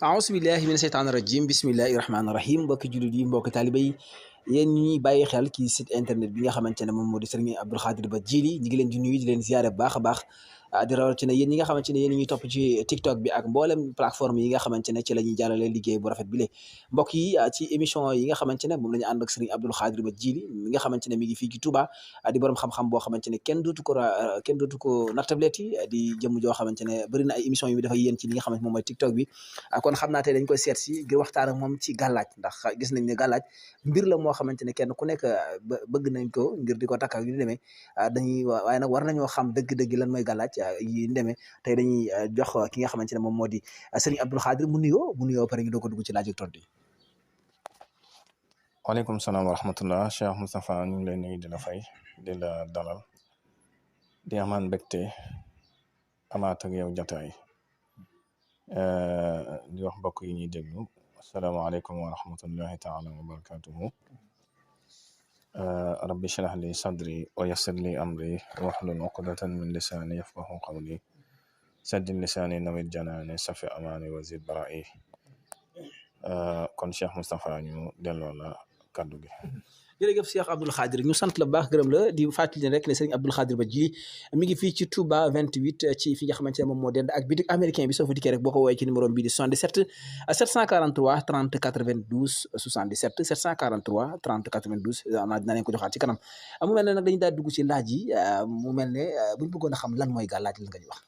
aousu billahi mina sheytaani rajim bismillahi rahmaani rahim mbokki jullit yi mbokki taaliba yi yéen ñi bàyyi xel ci site internet bi nga xamante ne moom moo di Serigne Abdou Khadre Ba Djily ñi ngi leen di nuyu di leen ziare bu baax a baax di rawatina yéen ñi nga xamante ne yéen ñuy topp ci TikTok bi ak mboolem plateforme yi nga xamante ne ci la ñuy jàllale liggéey bu rafet bi le mbokk yi ci émission yi nga xamante ne moom la ñu ànd ak Serigne Abdou Khadre Ba Djily mi nga xamante ne mi ngi fii ci Touba di borom xam-xam boo xamante ne kenn dootu ko nattableti di jëm joo xamante ne bëri na ay émission yu dafa yéen ci li nga xamante moom mooy TikTok bi kon xam naa tey dañ koy seet si ngir waxtaan ak moom ci gàllaaj ndax gis nañ ne gàllaaj mbir la moo xamante ne kenn ku nekk bëgg nañ ko ngir di ko takk ak yu demee dañuy waaye nag war nañoo xam dëgg-dëgg lan mooy gàllaaj yi demee tey dañuy jox ki nga xamante ne moom moo di Serigne Abdou Khadre mu nuyoo pare ngi doo ko dugg ci laaj ak tontu yi. waaleykum salaam wa rahmatullah Cheikh Moustapha ñu ngi lay nuyu di la fay di la dalal di amaan mbégte amaat ak yow jataay di wax mbokk yi ñuy déglu asalaamaaleykum wa rahmatullahi taala wa barakatuhu rabbi shrah li sadri wa yassir li amri wahlul uqdatan min lisani yafqahu qawli saddid lisani nawit janaani safi amaani wa zid bara'i kon Cheikh Moustapha ñu delloo la kaddu gi. jërëjëf Cheikh Abdou Khadre ñu sant la baax gërëm la di fàttali rek ne Serigne Abdou Khadre Ba Djily mi ngi fii ci Touba 28 ci fi nga xamante ne moom moo dend ak bitik américain bi soo fa dikkee rek boo ko woowee ci numéro bii di 77 743 30 92 77 743 30 92 naa dina leen ko joxaat ci kanam mu mel ne nag dañu daal dugg ci laaj yi mu mel ne buñ bëggoon a xam lan mooy gàllaaj lan nga ñu wax.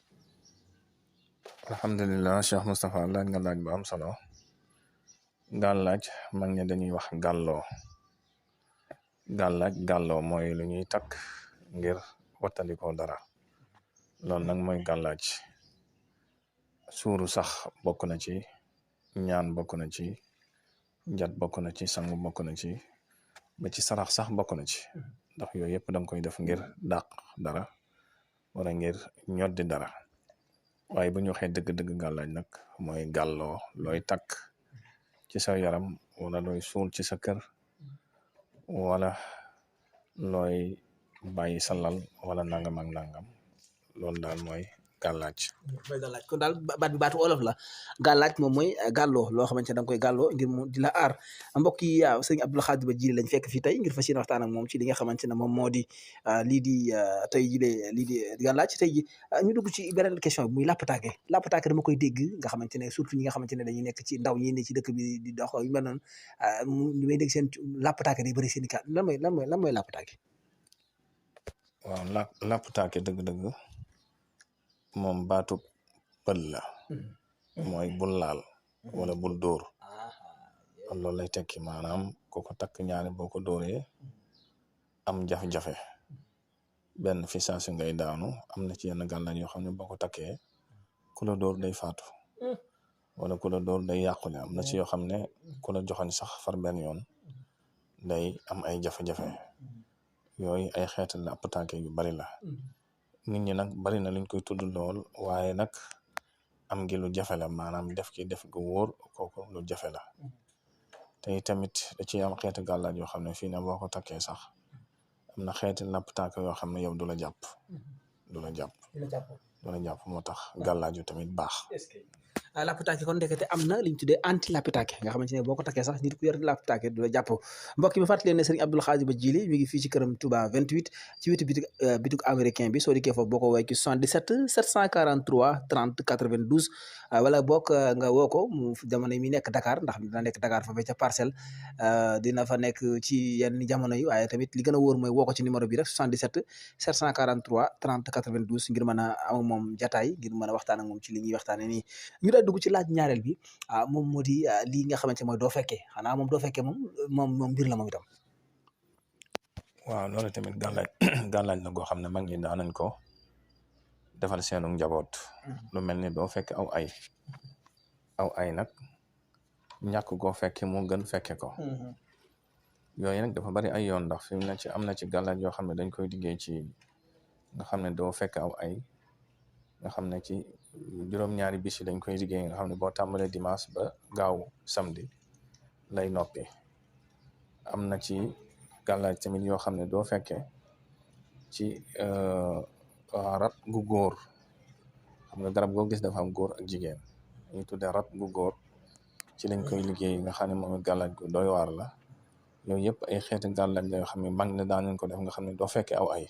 alhamdulilah Cheikh Moustapha laaj nga laaj bu am solo gàllaaj mag ñi dañuy wax gàlloo mooy lu ñuy takk ngir wattandikoo dara loolu nag mooy gàllaaj suuru sax bokk na ci ñaan bokk na ci njat bokk na ci sangu bokk na ci ba ci sarax sax bokk na ci ndax yooyu yëpp danga koy def ngir dàq dara wala ngir ñoddi dara waaye bu ñu waxee dëgg-dëgg gàllaaj nag mooy gàlloo looy takk ci sa yaram wala looy suul ci sa kër wala looy bàyyi sa lal wala nangam ak nangam loolu daal mooy gàllaaj. kon daal baat bi baatu olof la gàllaaj moom mooy gàlloo loo xamante ne da nga koy gàlloo ngir mu di la aar mbokk yi Serigne Abdou Khadre Ba Djily lañ fekk fii tey ngir fas yéene waxtaan ak moom ci li nga xamante ne moom moo di lii di tey jii lii di gàllaaj tey ji ñu dugg ci beneen question bi muy lappataake dama koy dégg nga xamante ne surtout ñi nga xamante ne dañuy nekk ci ndaw ñi ne ci dëkk bi di dox yu mel noonu ñu may dégg seen lappataake day bëri seen i kàddu lan mooy lappataake. waaw lappataake dëgg-dëgg moom baatu pël la mooy bul laal wala bul dóor loolu lay tekki maanaam ku ko takk ñaari boo ko dóoree am jafe-jafe benn fi saa si ngay daanu am na ci yenn gàllaaj yoo xam ne boo ko takkee ku la dóor day faatu wala ku la dóor day yàqule am na ci yoo xam ne ku la joxoñ sax far benn yoon day am ay jafe-jafe yooyu ay xeetal lappataake yu bari la nit ñi nag bari na luñ koy tudd lool waaye nag am ngi lu jafe la maanaam def gu wóor kooku lu jafe la te tamit da ci am xeeti gàllaaj yoo xam ne fii na boo ko takkee sax am na xeeti lappataake yoo xam ne yow du la jàpp moo tax gàllaaj yu tamit baax. lappataake kon ndekete am na li ñu tuddee anti lappataake nga xamante ne boo ko takkee sax nit ku yor lappataake du la jàpp mbokk mi fàttali leen ne Serigne Abdou Khadre Ba Djily mi ngi fii ci këram Touba 28 ci wetu bitik américain bi soo dikkee foofu boo ko woowee ci 77 743 30 92 wala boog nga woo ko mu jamono yi mi nekk Dakar ndax dina nekk Dakar foofee ca Parcelles dina fa nekk ci yenn jamono yi waaye tamit li gën a wóor mooy woo ko ci numéro bi rek 77 743 30 92 ngir mën a am moom jataay ngir mën a waxtaan ak moom ci li ñuy waxtaane nii ñu daal dugg ci laaj ñaareel bi moom moo di lii nga xamante mooy doo fekkee xanaa moom doo fekkee moom mbir la moom itam. waaw loolu tamit gàllaaj la goo xam ne mag ñi daan nañ ko defal seenu njaboot lu mel ni doo fekke aw ay nag ñàkk koo fekke moo gën fekke ko yooyu nag dafa bari ay yoon ndax fi mu ne ci am na ci gàllaaj yoo xam ne dañ koy liggéey ci nga xam ne doo fekk aw ay nga xam ne ci juróom-ñaari bis yi dañ koy liggéey nga xam ne boo tàmbalee dimanche ba gaaw samedi lay noppi am na ci gàllaaj tamit yoo xam ne doo fekkee ci rab gu góor xam nga garab goo gis dafa am góor ak jigéen ñu tuddee rab gu góor ci lañ koy liggéey nga xam ne moom gàllaaj gu doy waar la yooyu yëpp ay xeeti gàllaaj la yoo xam ne mag ne daan nañ ko def nga xam ne doo fekkee aw ay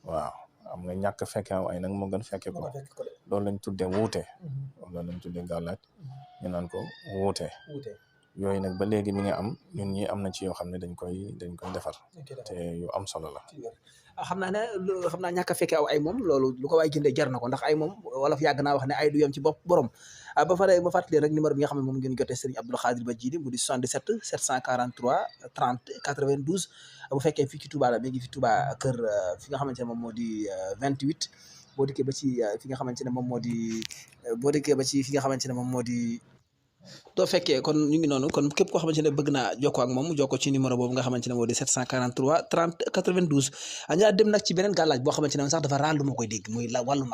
waaw am nga ñàkk fekkee aw ay nag moo gën fekke ko loolu lañ tuddee wuute loolu lañ tuddee gàllaaj ñu naan ko wuute yooyu nag ba léegi mi nga am ñun ñi am na ci yoo xam ne dañ koy defar te yu am solo la xam naa ne xam naa ñàkk a fekkee aw ay moom loolu lu ko waay jëndee jar na ko ndax ay moom wolof yàgg naa wax ne ay du yem ci bopp borom ba pare ma fàttali rek numéro bi nga xam ne moom ngeen jotee Serigne Abdou Khadre Badjily mu di 77 743 30 92 bu fekkee fii ci Touba la mi ngi fi Touba kër fi nga xamante ne moom moo di 28 boo dikkee ba ci fi nga xamante ne moom moo di boo dikkee ba ci fi nga xamante ne moom moo di doo fekkee kon ñu ngi noonu kon képp koo xamante ne bëgg naa jokkoo ak moom mu jokkoo ci numéro boobu nga xamante ne moo di 743 30 92 ñu dem nag ci beneen gàllaaj boo xamante ne sax dafa raar lu ma koy dégg muy la wàllu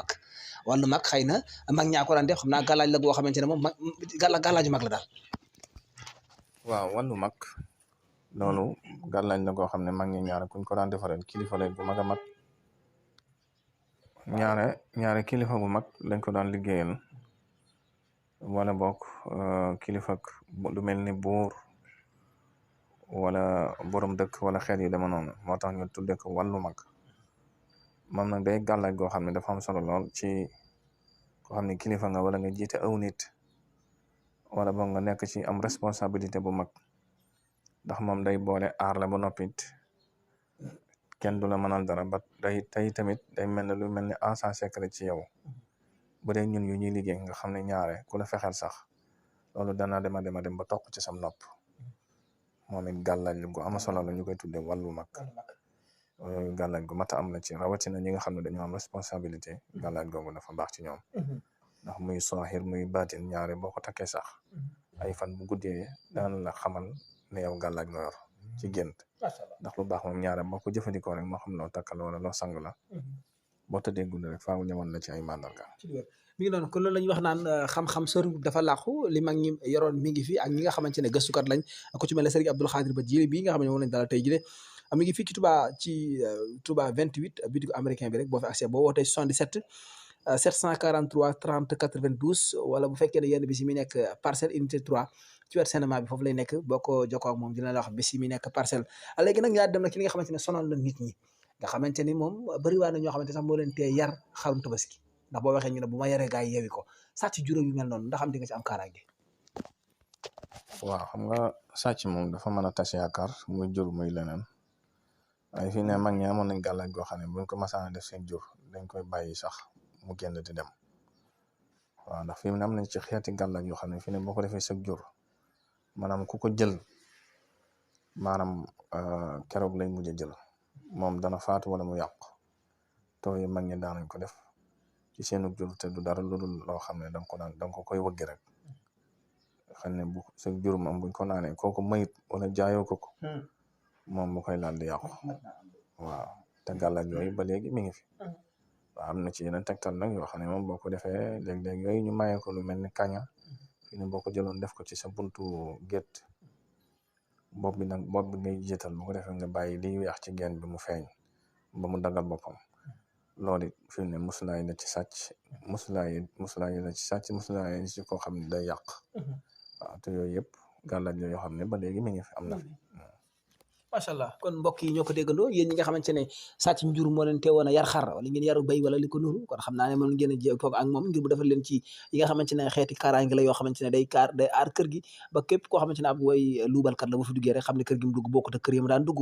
mag xëy na mag ñaa ko daan def xam naa gàllaaj la goo xamante ne moom mag gàllaaju mag la daal waaw wàllu mag loolu gàllaaj la goo xam ne mag ñi ñaare kuñ ko daan defaree kilifa lay bu mag a mag ñaare kilifa bu mag lañ ko daan liggéeyal wala bokk kilifa lu mel ni buur wala borom dëkk wala xeet yi dama noonu moo tax ñu tudde ko wàllu mag moom nag day gàllaaj goo xam ne dafa am solo lool ci koo xam ne kilifa nga wala nga jiite aw nit wala boog nga nekk ci am responsabilité bu mag ndax moom day boole aar la ba noppit kenn du la mënal dara ba tey tamit day mel ne lu mel ni agent secret ci yow bu dee ñun yu ñuy liggéey nga xam ne ñaare ku la fexeel sax loolu dana dem ba toq ci sam nopp moom it gàllaaj gu am solo la ñu koy tuddee wàllu mag gàllaaj gu mat a am la ci rawatina ñi nga xam ne dañoo am responsabilité gàllaaj googu dafa baax ci ñoom ndax muy saaxir muy baatin ñaare boo ko takkee sax ay fan bu guddee daan la xamal ne yow gàllaaj nga yor ci gént ndax lu baax moom ñaare boo ko jëfandikoo rek moo xam loo takkal wala loo sang la boo tëddee guddi rek faaw ñëwoon la ci ay mandarga mi ngi noonu kon loolu la ñuy wax naan xam-xam sori dafa làqu li mag ñi yoroon mi ngi fi ak ñi nga xamante ne gëstukat lañ ku ci mel ne Serigne Abdou Khadre Badjily bii nga xam ne moom lañ dalal tey jii mi ngi fii ci Touba 28 bitigu américain bi rek boo fi accès boo wootee 77 743 30 92 wala bu fekkee ne yenn bis yi mi nekk parcelle unité 3 ci wet cinéma bi foofu lay nekk boo ko jokkoo ak moom dina la wax bis yi mi nekk parcelle léegi nag ñaa dem na ci li nga xamante ne sonal na nit ñi nga xamante ni moom bëriwaa na ñoo xamante sax moo leen tee yar xarum tabaski ndax boo waxee ñu ne bu ma yaree gaa yi yewi ko sàcc juróom yu mel noonu ndax am di nga ci am kaaraange waaw xam nga sàcc moom dafa mën a tas yaakaar muy jur muy leneen waaye fii ne mag ñi amoon nañ gàllaaj goo xam ne buñ ko masaana def seen jur dañ koy bàyyi sax mu génn di dem waaw ndax fi mu ne am nañ ci xeeti gàllaaj yoo xam ne fii ne boo ko defee sa jur maanaam ku ko jël maanaam keroog lay mujj a jël moom dana faatu wala mu yàqu to yi mag ñi daanañ ko def ci seenu jur te du dara lu dul loo xam ne danga ko koy wëggi rek xam ne bu sa jur moom buñ ko naanee kooku mayit wala jaayoo ko moom mu koy laal di yàqu waaw te gàllaaj yooyu ba léegi mi ngi fi waaw am na ci yeneen tegtal nag yoo xam ne moom boo ko defee léeg-léeg yooyu ñu mayee ko lu mel ni kaña fi ne boo ko jëloon def ko ci sa buntu gétt bopp bi ngay jiital bu ko defee nga bàyyi liy weex ci genn bi mu feeñ ba mu dagal boppam loolu it fi ne musulaay la ci sàcc musulaay la ci sàcc musulaay la ci koo xam ne day yàq waaw te yooyu yëpp gàllaaj la yoo xam ne ba léegi mi ngi fi am na fi macha allah kon mbokk yi ñoo ko déggandoo yéen ñi nga xamante ne sàcc njur moo leen teewoon a yar xar wala ngeen yaru béy wala li ko nuru kon xam naa ne mën ngeen a toog ak moom ngir bu defal leen ci yi nga xamante ne xeeti kaaraange la yoo xamante ne day aar kër gi ba képp koo xamante ne ab way luubalkat la bu fi duggee rek xam ne kër gi mu dugg bokkut ak kër yi mu daan dugg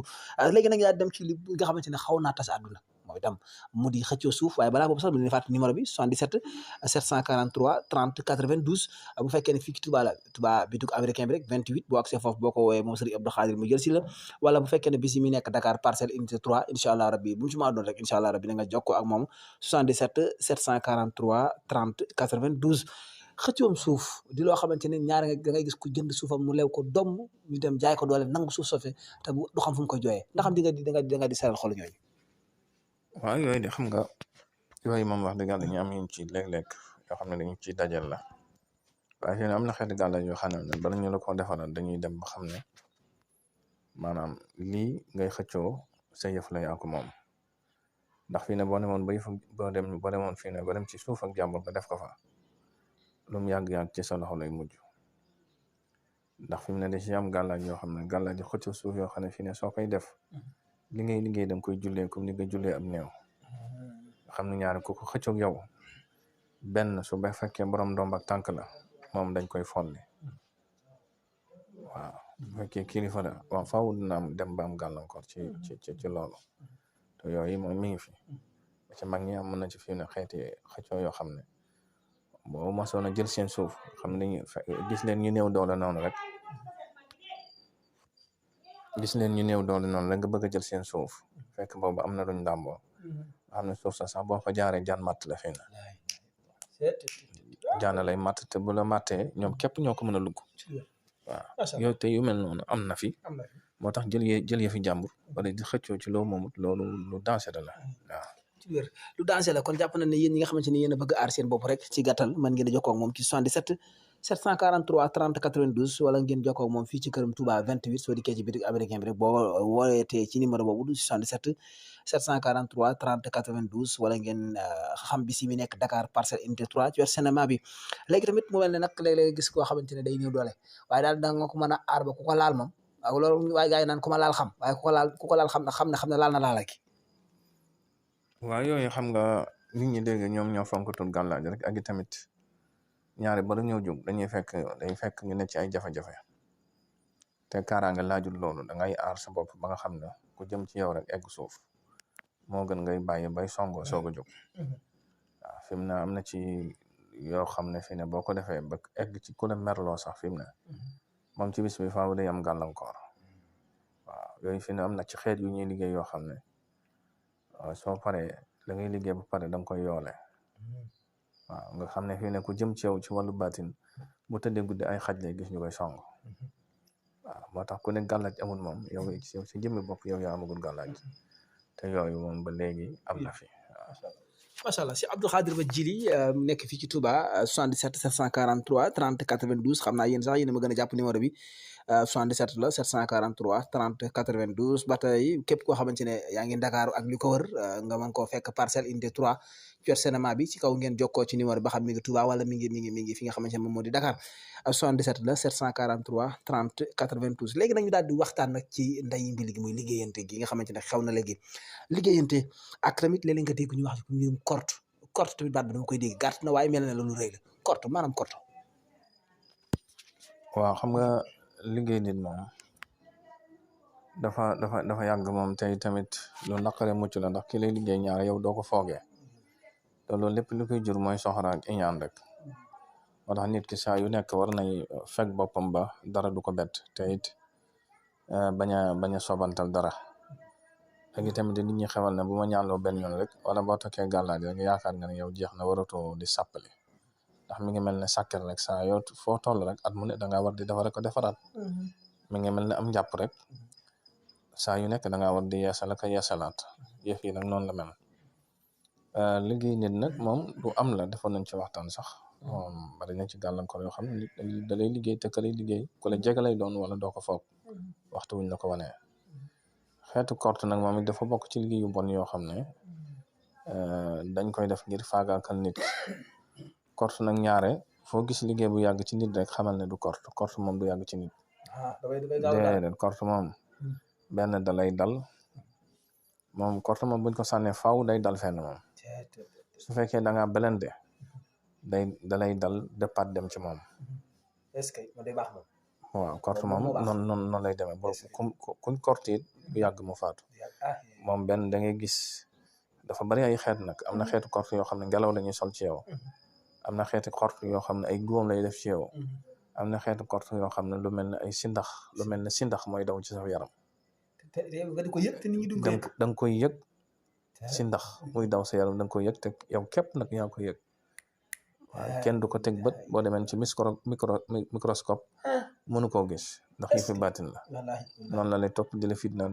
léegi nag yaa dem ci li nga xamante ne xaw naa tas àdduna moom itam mu di xëccoo suuf waaye balaa boobu sax mu leen fàttali numéro bi 77 743 30 92 bu fekkee ne fii ci Touba la Touba bituk américain bi rek 28 boo accès foofu boo ko woowee moom Serigne Abdou Khadre mu jël si la wala bu fekkee ne bis yi mi nekk Dakar parcelle unité 3 incha allah rabbi bu mu ci maa doon rek incha allah rabbi da nga jokkoo ak moom 77 743 30 92 xëccoom suuf di loo xamante ne ñaar da ngay gis ku jënd suufam mu lew ko domm ñu dem jaay ko doole nangu suuf sofe te du xam fu mu ko jooyee ndax am di nga di seral xol ñooñu waaw yooyu de xam nga yooyu moom wax dëgg yàlla dañuy am ñu ci léeg-léeg yoo xam ne dañu ciy dajal la waaye fii ne am na xeeti gàllaaj yoo xam ne bala ñu la ko defaral dañuy dem ba xam ne maanaam lii ngay xëccoo sa yëf la yaa ko moom ndax fii ne boo demoon boo demoon fii ne ba dem ci suuf ak jàmbur nga def ko fa lu mu yàgg-yàgg ci sa loxo lay mujj ndax fi mu ne da ci am gàllaaj yoo xam ne gàllaaj xëcc suuf yoo xam ne fi ne soo koy def li ngay liggéey da nga koy jullee comme ni nga jullee ab néew nga xam ne ñaari ku ko xëccoog yow benn su ba fekkee borom ndomb ak tànk la moom dañ koy folli waaw bu fekkee kilifa la waaw faaw dina am dem ba am gàllankoor ci loolu te yooyu moom mi ngi fi ba ci mag ñi am na ci fi ne xeeti xëccoo yoo xam ne boo masoon a jël seen suuf xam ne gis leen ñu néew doole noonu rek nga bëgg a jël seen suuf fekk boobu am na luñ ndàmboo nga xam ne suuf sa sax boo fa jaaree jaan matt la fi na jaana lay matt te bu la mattee ñoom képp ñoo ko mën a lugg waaw yow te yu mel noonu am na fi moo tax jël yëfi jàmbur wala di xëccoo ci loo moomut loolu lu danger la waaw ci wér lu danger la kon jàpp na ne yéen ñi nga xamante ni yéen a bëgg a aar seen bopp rek ci gàttal mën ngeen a jokkoo ak moom ci 77 743 30 92 wala ngeen jokkoo ak moom fii ci këram Touba 28 soo dikkee ci bitik américain bi rek boo wootee ci numéro boobu 77 743 30 92 wala ngeen xam bi si mi nekk Dakar parcelle unité 3 ci wet cinéma bi léegi tamit mu mel ne nag léeg-léeg gis koo xamante ne day néew doole waaye daal da nga ko mën a aar ba ku ko laal moom waaw loolu waaye gars yi naan ku ma laal xam waaye ku ko laal xam ne laal na laalaki waaw yooyu xam nga nit ñi dégg ñoom ñoo fonkatul gàllaaj rek ak i tamit ñaari ba ñëw jóg day fekk ñu ne ci ay jafe-jafe te kaaraange laajul loolu da ngay aar sa bopp ba nga xam ne ku jëm ci yow rek egg suuf moo gën ngay bàyyi bay songoo soog a jóg waaw fi mu ne am na ci yoo xam ne fi ne boo ko defee ba egg ci ku la merloo sax fi mu ne moom ci bis bi faaw day am gàllankoor waaw yooyu fi ne am na ci xeet yu ñuy liggéey yoo xam ne soo paree la ngay liggéey ba pare da nga koy yoole waaw nga xam ne fii ne ku jëm ci yow ci wàllu baatin bu tëddee guddi ay xaj lay gis ñu koy song waaw moo tax ku ne gàllaaj amul moom yow si jëmmi bopp yow yaa amagul gàllaaj te yooyu moom ba léegi am na fi waaw. macha allah si Abdou Khadre Ba Djily nekk fii ci Touba 77 743 30 92 xam naa yéen sax yéen a ma gën a jàpp numéro bi 77 la 743 30 92 ba tey képp koo xamante ne yaa ngi Dakar ak li ko wër nga mën koo fekk parcelle unité 3 ci cinéma bi ci kaw ngeen jokkoo ci numéro ba xam mi ngi Touba wala mi ngi fi nga xamante ne moom moo di Dakar 77 la 743 30 92 léegi nag ñu daal di waxtaan nag ci nday mbi gi muy liggéeyante gi nga xamante ne xew na léegi liggéeyante ak tamit léeg-léeg nga dégg ñu wax ci mbirum korte tamit baat bi dama koy dégg gàtt na waaye mel na lu rëy la korte maanaam korte waaw xam nga liggéey nit moom dafa yàgg moom tey tamit lu naqare mucc la ndax ki lay liggéey ñaar yow doo ko foogee te loolu lépp lu koy jur mooy soxora ak iñaan rek moo tax nit ki saa yu nekk war nay fekk boppam ba dara du ko bett te it bañ a sobantal dara léegi tamit nit ñi xewal ne bu ma ñaanloo benn yoon rek wala boo tokkee gàllaaj rek yaakaar nga ne yow jeex na waratoo di sàppali ndax mi ngi mel ne sàkkar rek saa yoo foo toll rek at mu ne da ngaa war di defar ko defaraat mi ngi mel ne am njàpp rek saa yu nekk da ngaa war di yeesal ak yeesalaat yëf yi nag noonu la mel liggéey nit nag moom du am la defoon nañ ci waxtaan sax bari na ci gàllankoor yoo xam ne nit da lay liggéey te ka lay liggéey ku la jege lay doon wala doo ko foog waxtu wuñ la ko wanee xeetu korte nag moom it dafa bokk ci liggéey yu bon yoo xam ne dañ koy def ngir faagaakal nit korte nag ñaare foo gis liggéey bu yàgg ci nit rek xamal ne du korte moom du yàgg ci nit déedéet korte moom benn da lay dal moom korte moom buñ ko sànnee faaw day dal fenn moom su fekkee da ngaa belende da lay dal départ dem ci moom est-ce que day baax moom waaw korte moom noonu lay demee kuñ korte it bu yàgg mu faatu moom benn da ngay gis dafa bari ay xeet nag am na xeetu korte yoo xam ne ngelaw la ñuy sol ci yow am na xeeti korte yoo xam ne ay góom lay def ci yow am na xeetu korte yoo xam ne lu mel ne ay sindax mooy daw ci sa yaram da nga koy yëg sindax muy daw sa yaram da nga koy yëg te yow képp nag yaa koy yëg waaw kenn du ko teg bët boo demee ci microscope mënu koo gis ndax yi fi baatin la noonu la lay topp di la fitnaan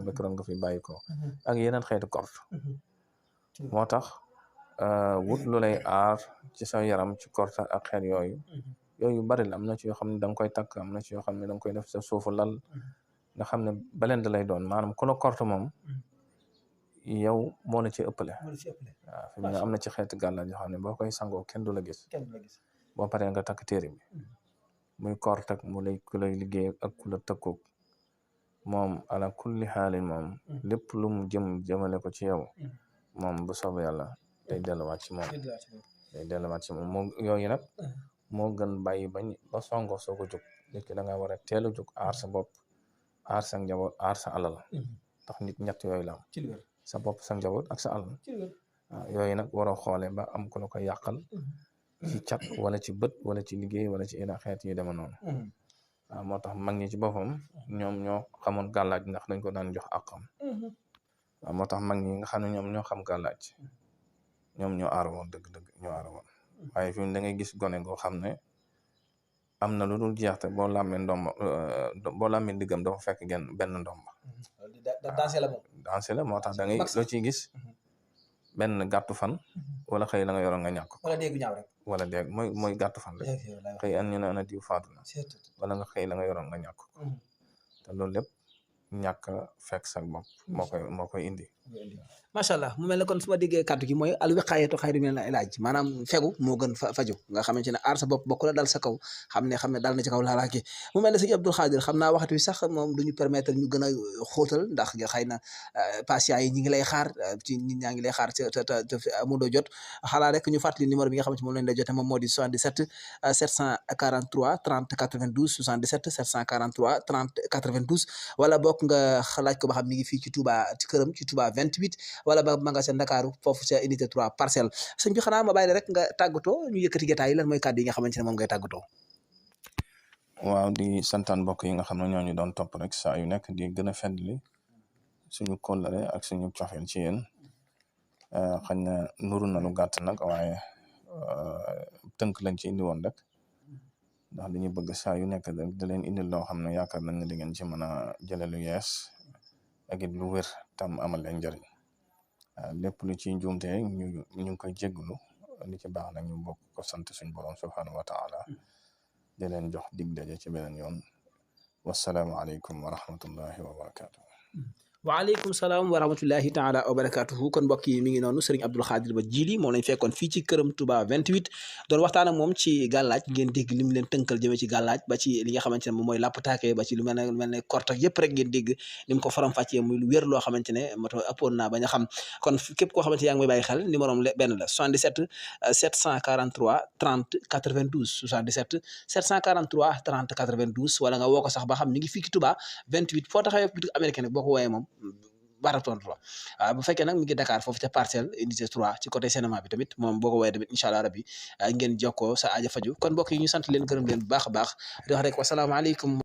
ba keroog nga fi bàyyi ko ak yeneen xeetu korte moo tax wut lu lay aar ci sa yaram ci korte ak xeet yooyu bari la am na ci yoo xam ne da nga koy takk am na ci yoo xam ne da nga koy def sa suufu lal nga xam ne beleen da lay doon maanaam ku la korte moom yow moo la ci ëppale waaw fi mu ne am na ci xeetu gàllaaj yoo xam ne boo koy sangoo kenn du la gis boo paree nga takk téere bi muy kortak mu lay ku lay liggéey ak ku la tëkkoog moom ala kulli xaalin moom lépp lu mu jëmale ko ci yow moom bu soobee yàlla day delluwaat ci moom moo yooyu nag moo gën bàyyi ba songo soo ko jóg nit ki da nga war a teel a jóg aar sa bopp aar sa njaboot aar sa alal ndax nit ñett yooyu la am sa bopp sa njaboot ak sa alal waaw yooyu nag waroo xoole ba am ku la ko yàqal ci cat wala ci bët wala ci liggéey wala ci ina xeet yu dema noonu waaw moo tax mag ñi ci boppam ñoom ñoo xamoon gàllaaj ndax dañ ko daan jox àqam waaw moo tax mag ñi nga xam ne ñoom ñoo xam gàllaaj ñoom ñoo aar woon dëgg-dëgg ñoo aar woon waaye fi da ngay gis gone goo xam ne am na lu dul jeex te boo làmmee diggam dafa fekk benn ndomba dansé la moo tax da ngay loo ciy gis benn gàttu fan wala xëy la nga yoroon nga ñàkk wala dégg mooy gàttu fan rek xëy an ñu ne ana diw faatu na wala nga xëy la nga yoroon nga ñàkk te loolu lépp ñàkk fekk sa bopp moo koy indi macha allah mu mel ne kon su ma déggee kàddu gi mooy al wiqaayatu xayru min al ilaaj maanaam fegu moo gën faju nga xamante ne aar sa bopp bokk la dal sa kaw xam ne dal na ci kaw laalaake mu mel ne sëñ Abdou Khadre xam naa waxtu wi sax moom duñu permettre ñu gën a xóotal ndax xëy na patients yi ñi ngi lay xaar ci nit ñaa ngi lay xaar te amuloo jot xalaa rek ñu fàttali numéro bi nga xamante moom lañ lay jote moom moo di 77 743 30 92 77 743 30 92 wala bokk nga laaj ko ba xam mi ngi fii ci Touba ci këram ci Touba 28 wala ba ma nga sa Ndakaaru foofu sa unité 3 parcelle sëñ bi xanaa ma bàyyi rek nga tàggatoo ñu yëkkati jotaay yi lan mooy kàddu yi nga xamante ne moom ngay tàggatoo. waaw di santaan mbokk yi nga xam ne ñoo ñu doon topp rek saa yu nekk di gën a feddli suñu kóllëre ak suñu cofeel ci yéen xañ na nuru na lu gàtt nag waaye tënk lañ ci indi woon rek ndax dañuy bëgg saa yu nekk rek da leen indil loo xam ne yaakaar nañ ne di ngeen ci mën a jële lu yees ak it lu wér tam amal leen njëriñ lépp lu ci njuumte ñu ngi koy jégglu li ci baax nag ñu bokk ko sant suñu borom subhanahu wa taala di leen jox dig daje ci beneen yoon wasalaamu aleykum wa rahmatullahi wa barakatuh waaleykum salaam wa rahmatullahi taala wa barakatuhu kon mbokk yi mi ngi noonu Serigne Abdou Khadre Ba Djily moom lañ fekkoon fii ci këram Touba 28 doon waxtaan ak moom ci gàllaaj ngeen dégg li mu leen tënkal jëmee ci gàllaaj ba ci li nga xamante ne moom mooy lapptaake ba ci lu mel ne kort ak yëpp rek ngeen dégg ni mu ko faram-fàccee muy lu wér loo xamante ne mato ëppoon naa bañ a xam kon képp koo xamante yaa ngi may bàyyi xel numéro am benn la 77 743 30 92 77 743 30 92 wala nga woo ko sax ba xam mi ngi fii ci Touba 28 foo taxawee boutique américaine boo ko wooyee moom baraton la waaw bu fekkee nag mi ngi Dakar foofu ca parcelle unité 3 ci côté cinéma bi tamit moom boo ko woowee tamit incha allah rabbi ngeen jokkoo sa aaja faju kon mbokk yi ñu sant leen gërëm leen bu baax a baax di wax rek wasalaamaaleykum